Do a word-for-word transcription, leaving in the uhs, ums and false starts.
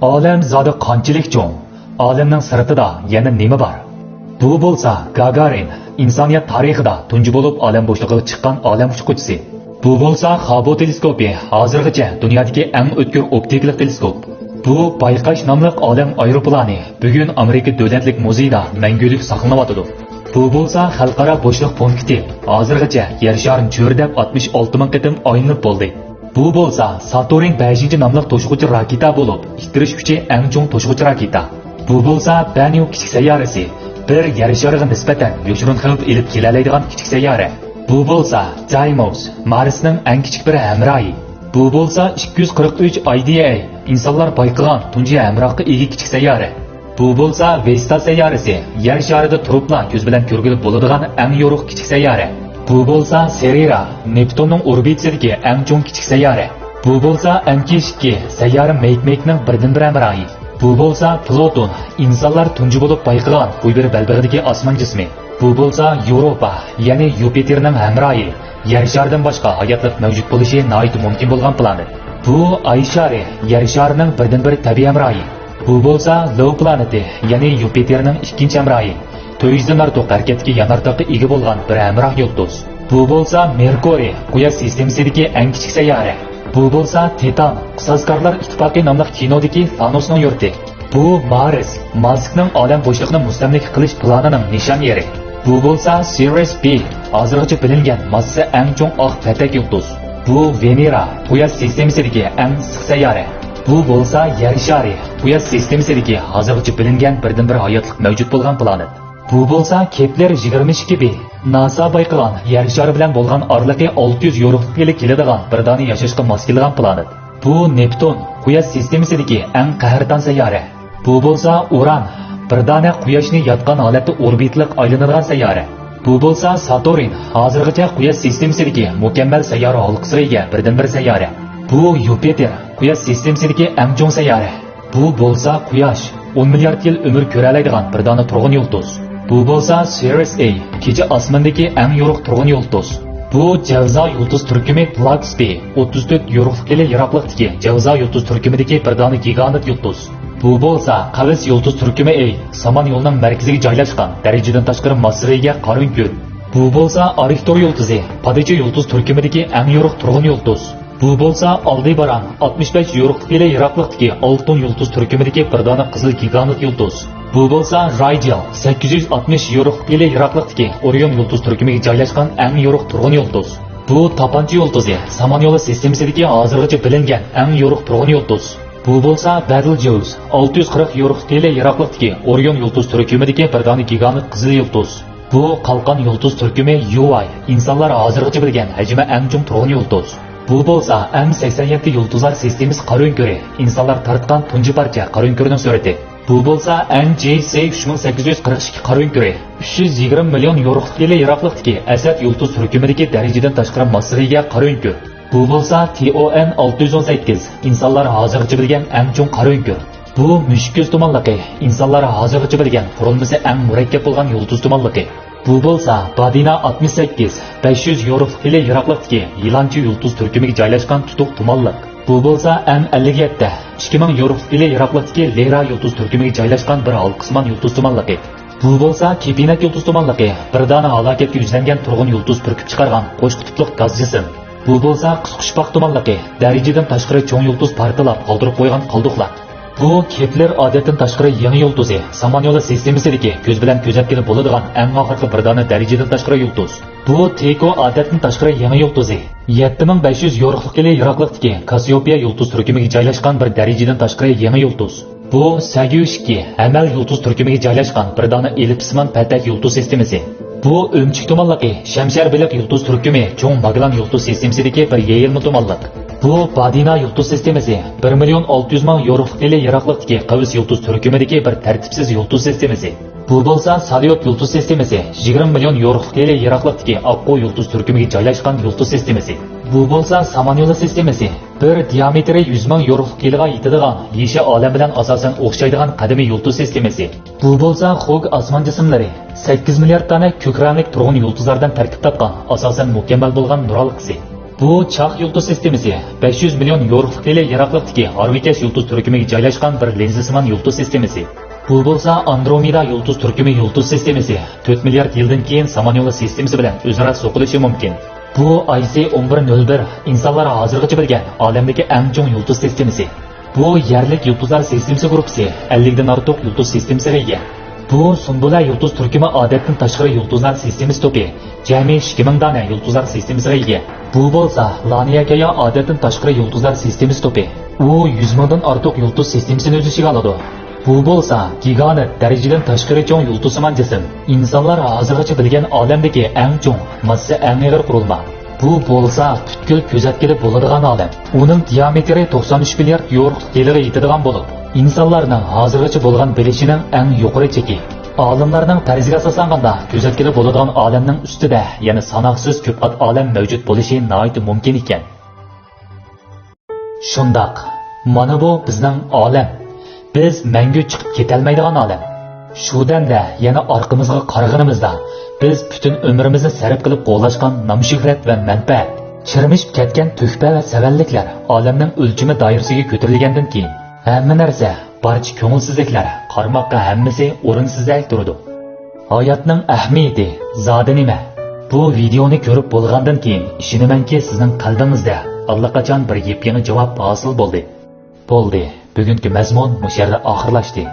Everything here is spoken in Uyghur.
ئالەم زادى قانچىلىك چوڭ؟ ئالەمنىڭ سىرتىدا يەنە نېمە بار؟ بۇ بولسا گاگارىن، ئىنسانىيەت تارىخىدا تۇنجى بولۇپ ئالەم بوشلۇقىغا چىققان ئالەم ئۇچقۇچىسى. بۇ بولسا خابو تېلېسكوپى، ھازىرغىچە دۇنيادىكى ئەڭ ئۆتكۈر ئوپتىكىلىق تېلېسكوپ. بۇ بايقاش ناملىق ئالەم ئايروپىلانى بۈگۈن ئامېرىكا دۆلەتلىك مۇزېيدا مەڭگۈلۈك ساقلىنىۋاتىدۇ. بۇ بولسا خەلقئارا بوشلۇق پونكىتى، ھازىرغىچە يەر شارىنى چۆرىدەپ ئاتمىش ئالتە مىڭ قېتىم ئايلىنىپ بولدى. بۇ بولسا ساتورن بەشىنچى ناملىق توشۇغۇچى راكېتا بولۇپ، ئىتتىرىش كۈچى ئەڭ چوڭ توشۇغۇچى راكېتا. بۇ بولسا بەنيۇ كىچىك سەييارىسى، بىر يەر شارىغا نىسبەتەن يوشۇرۇن خەۋپ ئېلىپ كېلەلەيدىغان كىچىك سەييارە. بۇ بولسا دايموس، مارسنىڭ ئەڭ كىچىك بىر ھەمراھى. بۇ بولسا ئىككى يۈز قىرىق ئۈچ ئاي دى ئەي، ئىنسانلار بايقىغان تۇنجى ھەمراھقا ئىگە كىچىك سەييارە. بۇ بولسا ۋېستا سەييارىسى، يەر شارىدا تۇرۇپلا كۆز بىلەن كۆرگىلى بولىدىغان ئەڭ يورۇق كىچىك سەييارە. بۇ بولسا سېرېرا، نېپتۇننىڭ ئوربىتىسىدىكى ئەڭ چوڭ كىچىك سەييارە. بۇ بولسا ئەم كي ئىككى، سەييارە مەيكمەيكنىڭ بىردىنبىر ھەمراھى. بۇ بولسا پلۇتون، ئىنسانلار تۇنجى بولۇپ بايقىغان قويبېرى بەلبېغىدىكى ئاسمان جىسمى. بۇ بولسا ياۋروپا، يەنى يۇپىتېرنىڭ ھەمراھى، يەر شارىدىن باشقا ھاياتلىق مەۋجۇت بولۇشى ناھايىتى مۇمكىن بولغان پلانېت. بۇ ئاي شارى، يەر شارىنىڭ بىردىنبىر تەبىئىي ھەمراھى. بۇ بولسا لوۋ پلانېتى، يەنى يۇپىتېرنىڭ ئىككىنچى ھەمراھى. تۆت يۈزدىن ئارتۇق ھەرىكەتتىكى يانارتاغقا ئىگە بولغان بىر ھەمراھ يۇلتۇز. بۇ بولسا مېركۇرىي، قۇياش سىستېمىسىدىكى ئەڭ كىچىك سەييارە. بۇ بولسا تىتان، قىساسكارلار ئىتتىپاقى ناملىق كىنودىكى سانوسنىڭ يۇرتى. بۇ مارس، ماسكنىڭ ئالەم بوشلۇقىنى مۇستەملىكە قىلىش پىلانىنىڭ نىشان يېرى. بۇ بولسا سىرىس بى، ھازىرغىچە بىلىنگەن ماسسىسى ئەڭ چوڭ ئاق پەتەك يۇلتۇز. بۇ ۋېنېرا، قۇياش سىستېمىسىدىكى ئەڭ ئىسسىق سەييارە. بۇ بولسا يەر شارى، قۇياش سىستېمىسىدىكى ھازىرغىچە بىلىنگەن بىردىنبىر ھاياتلىق مەۋجۇت بولغان پلانېت. بۇ بولسا كېپلېر يىگىرمە ئىككى بى، ناسا بايقىغان يەر شارى بىلەن بولغان ئارىلىقى ئالتە يۈز يورۇقلۇق يىلى كېلىدىغان بىردانە ياشاشقا ماس كېلىدىغان پلانېت. بۇ نېپتۇن، قۇياش سىستېمىسىدىكى ئەڭ قەھرىتان سەييارە. بۇ بولسا ئۇران، بىردانە قۇياشنى ياتقان ھالەتتە ئوربىتىلىق ئايلىنىدىغان سەييارە. بۇ بولسا ساتورن، ھازىرغىچە قۇياش سىستېمىسىدىكى مۇكەممەل سەييارە ھالقىسىغا ئىگە بىردىنبىر سەييارە. بۇ يۇپىتېر، قۇياش سىستېمىسىدىكى ئەڭ چوڭ سەييارە. بۇ بولسا قۇياش، ئون مىليارد يىل ئۆمۈر كۆرەلەيدىغان بىردانە تۇرغۇن يۇلتۇز. بۇ بولسا سىرىس ئەي، كېچە ئاسمىنىدىكى ئەڭ يورۇق تۇرغۇن يۇلتۇز. بۇ جەۋزا يۇلتۇز تۈركۈمى پلاكس بى، ئوتتۇز تۆت يورۇقلۇق يىلى يىراقلىقتىكى جەۋزا يۇلتۇز تۈركۈمىدىكى بىردانە گىگانت يۇلتۇز. بۇ بولسا قەۋس يۇلتۇز تۈركۈمى ئەي، سامان يولىنىڭ مەركىزىگە جايلاشقان دەرىجىدىن تاشقىرى ماسسىغا ئىگە قارا ئۆڭكۈر. بۇ بولسا ئاركتۇر يۇلتۇزى، پادىچە يۇلتۇز تۈركۈمىدىكى ئەڭ يورۇق تۇرغۇن يۇلتۇز. بۇ بولسا ئالدىباران، ئاتمىش بەش يورۇقلۇق يىلى يىراقلىقتىكى ئالتۇن يۇلتۇز تۈركۈمىدىكى بىردانە قىزىل گىگانت يۇلتۇز. بۇ بولسا رايجېل، سەككىز يۈز ئاتمىش يورۇقلۇق يىلى يىراقلىقتىكى ئورىيون يۇلتۇز تۈركۈمىگە جايلاشقان ئەڭ يورۇق تۇرغۇن يۇلتۇز. بۇ تاپانچا يۇلتۇزى، سامان يولى سىستېمىسىدىكى ھازىرغىچە بىلىنگەن ئەڭ يورۇق تۇرغۇن يۇلتۇز. بۇ بولسا بەدىلجېۋز، ئالتە يۈز قىرىق يورۇقلۇق يىلى يىراقلىقتىكى ئورىيون يۇلتۇز تۈركۈمىدىكى بىردانە گىگانت قىزىل يۇلتۇز. بۇ قالقان يۇلتۇز تۈركۈمى يۇۋاي، ئىنسانلار ھازىرغىچە بىلگەن ھەجمى ئەڭ چوڭ تۇرغۇن يۇلتۇز. بۇ بولسا ئەم سەكسەن يەتتە يۇلتۇزلار سىستېمىسى قارا ئۆڭكۈرى، ئىنسانلار تارتقان تۇنجى پارچە قارا ئۆڭكۈرنىڭ سۈرىتى. بۇ بولسا ئەن جى سى ئۈچ مىڭ سەككىز يۈز قىرىق ئىككى قارا ئۆڭكۈرى، ئۈچ يۈز يىگىرمە مىليون يورۇقلۇق يىلى يىراقلىقتىكى ئەسەد يۇلتۇز تۈركۈمىدىكى دەرىجىدىن تاشقىرى ماسسىغا ئىگە قارا ئۆڭكۈر. بۇ بولسا تى ئو ئەن ئالتە يۈز ئون سەككىز، ئىنسانلار ھازىرغىچە بىلگەن ئەڭ چوڭ قارا ئۆڭكۈر. بۇ مۈشۈك كۆز تۇمانلىقى، ئىنسانلار ھازىرغىچە بىلگەن قۇرۇلمىسى ئەڭ مۇرەككەپ بولغان يۇلتۇز تۇمانلىقى. بۇ بولسا بادىنا ئاتمىش سەككىز، بەش يۈز يورۇقلۇق يىلى يىراقلىقتىكى يىلانچى يۇلتۇز تۈركۈمىگە جايلاشقان تۇتۇق تۇمانلىق. بۇ بولسا ئەم ئەللىك يەتتە، ئىككى مىڭ يورۇقلۇق يىلى يىراقلىقتىكى لېرا يۇلتۇز تۈركۈمىگە جايلاشقان بىر ھالقىسىمان يۇلتۇز تۇمانلىقى. بۇ بولسا كېپىنەك يۇلتۇز تۇمانلىقى، بىردانە ھالاكەتكە يۈزلەنگەن تۇرغۇن يۇلتۇز پۈركۈپ چىقارغان قوش قۇتۇپلۇق گاز جىسىم. بۇ بولسا قىسقۇچپاق تۇمانلىقى، دەرىجىدىن تاشقىرى چوڭ يۇلتۇز پارتلاپ قالدۇرۇپ قويغان قالدۇقلار. بۇ كېپلېر ئادەتتىن تاشقىرى يېڭى يۇلتۇزى، سامان يولى سىستېمىسىدىكى كۆز بىلەن كۆزەتكىلى بولىدىغان ئەڭ ئاخىرقى بىردانە دەرىجىدىن تاشقىرى يۇلتۇز. بۇ تىكو ئادەتتىن تاشقىرى يېڭى يۇلتۇزى، يەتتە مىڭ بەش يۈز يورۇقلۇق يىلى يىراقلىقتىكى كاسسىيوپىيە يۇلتۇز تۈركۈمىگە جايلاشقان بىر دەرىجىدىن تاشقىرى يېڭى يۇلتۇز. بۇ سەگيۇ ئىككى ھەمەل يۇلتۇز تۈركۈمىگە جايلاشقان بىر دانە ئېللىپسىمان پەتەك يۇلتۇز سىستېمىسى. بۇ ئۆمۈچۈك تۇمانلىقى، شەمشەر بېلىق يۇلتۇز تۈركۈمى، چوڭ ماگېللان يۇلتۇز سىستېمىسىدىكى بىر يېيىلما تۇمانلىق. بۇ بادىنا يۇلتۇز سىستېمىسى، بىر مىليون ئالتە يۈز مىڭ يورۇقلۇق يىلى يىراقلىقتىكى قەۋس يۇلتۇز تۈركۈمىدىكى بىر تەرتىپسىز يۇلتۇز سىستېمىسى. بۇ بولسا ساليوت يۇلتۇز سىستېمىسى، يىگىرمە مىليون يورۇقلۇق يىلى يىراقلىقتىكى ئاققۇ يۇلتۇز تۈركۈمىگە جايلاشقان يۇلتۇز سىستېمىسى. بۇ بولسا سامان يولى سىستېمىسى، بىر دىيامېتىرى يۈز مىڭ يورۇقلۇق يىلىغا يېتىدىغان، يېشىل ئالەم بىلەن ئاساسەن ئوخشايدىغان قەدىمىي يۇلتۇز سىستېمىسى. بۇ بولسا خوگ ئاسمان جىسىملىرى، سەككىز مىليارد دانە كۆك رەڭلىك تۇرغۇن يۇلتۇزلاردىن تەركىب تاپقان، ئاساسەن مۇكەممەل بولغان نۇر ھالقىسى. بۇ چاق يۇلتۇز سىستېمىسى بەش يۈز مىليون يورۇقلۇق يىلى يىراقلىقتىكى ھارۋىكەش يۇلتۇز تۈركۈمىگە جايلاشقان بىر لىنزىسىمان يۇلتۇز سىستېمىسى. بۇ بولسا ئاندرومېدا يۇلتۇز تۈركۈمى يۇلتۇز سىستېمىسى تۆت مىليارد يىلدىن كېيىن سامان يولى سىستېمىسى بىلەن ئۆزئارا سوقۇلۇشى مۇمكىن. بۇ ئاي سى ئون بىر نۆل بىر ئىنسانلار ھازىرغىچە بىلگەن ئالەمدىكى ئەڭ چوڭ يۇلتۇز سىستېمىسى. بۇ يەرلىك يۇلتۇزلار سىستېمىسى گۇرۇپپىسى ئەللىكتىن ئارتۇق يۇلتۇز سىستېمىسىغا ئىگە. بۇ سۇمبۇلە يۇلتۇز تۈركۈمى ئادەتتىن تاشقىرى يۇلتۇزلار سىستېمىسى توپى جەمئىي ئىككى مىڭ دانە يۇلتۇزلار سىستېمىسىغا ئىگە. بۇ بولسا لانىيەكايا ئادەتتىن تاشقىرى يۇلتۇزلار سىستېمىسى توپى. ئۇ يۈز مىڭدىن ئارتۇق يۇلتۇز سىستېمىسىنى ئۆز ئىچىگە ئالىدۇ. بۇ بولسا گىگانت دەرىجىدىن تاشقىرى چوڭ يۇلتۇزسىمان جىسىم. ئىنسانلار ھازىرغىچە بىلگەن ئالەمدىكى ئەڭ چوڭ، ماسسىسى ئەڭ ئېغىر قۇرۇلما. بۇ بولسا پۈتكۈل كۆزەتكىلى بولىدىغان ئالەم. ئۇنىڭ دىيامېتىرى توقسان ئۈچ مىليارد يورۇقلۇق يىلىغا يېتىدىغان بولۇپ، ئىنسانلارنىڭ ھازىرغىچە بولغان بىلىشىنىڭ ئەڭ يۇقىرى چېكى. ئالىملارنىڭ پەرىزىگە ئاساسلانغاندا، كۆزەتكىلى بولىدىغان ئالەمنىڭ ئۈستىدە يەنە ساناقسىز كۆپ قات ئالەم مەۋجۇت بولۇشى ناھايىتى مۇمكىن ئىكەن. شۇنداق، مانا بۇ بىزنىڭ ئالەم. بىز مەڭگۈ چىقىپ كېتەلمەيدىغان ئالەم. شۇ دەمدە يەنە ئارقىمىزغا قارىغىنىمىزدا، بىز پۈتۈن ئۆمرىمىزنى سەرپ قىلىپ قوغلاشقان نام-شۆھرەت ۋە مەنپەئەت، چىرمىشىپ كەتكەن تۆھپە ۋە سەۋەنلىكلەر ئالەمنىڭ ئۆلچىمى دائىرىسىگە كۆتۈرۈلگەندىن كېيىن، ھەممە نەرسە، بارچە كۆڭۈلسىزلىكلەر، قارىماققا ھەممىسى ئورۇنسىزدەك تۇرىدۇ. ھاياتنىڭ ئەھمىيىتى زادى نېمە؟ بۇ ۋىدېئونى كۆرۈپ بولغاندىن كېيىن، ئىشىنىمەنكى، سىزنىڭ قەلبىڭىزدە ئاللىقاچان بىر يېپيېڭى جاۋاب ھاسىل بولدى. بولدى، بۈگۈنكى مەزمۇن مۇشۇ يەردە ئاخىرلاشتى.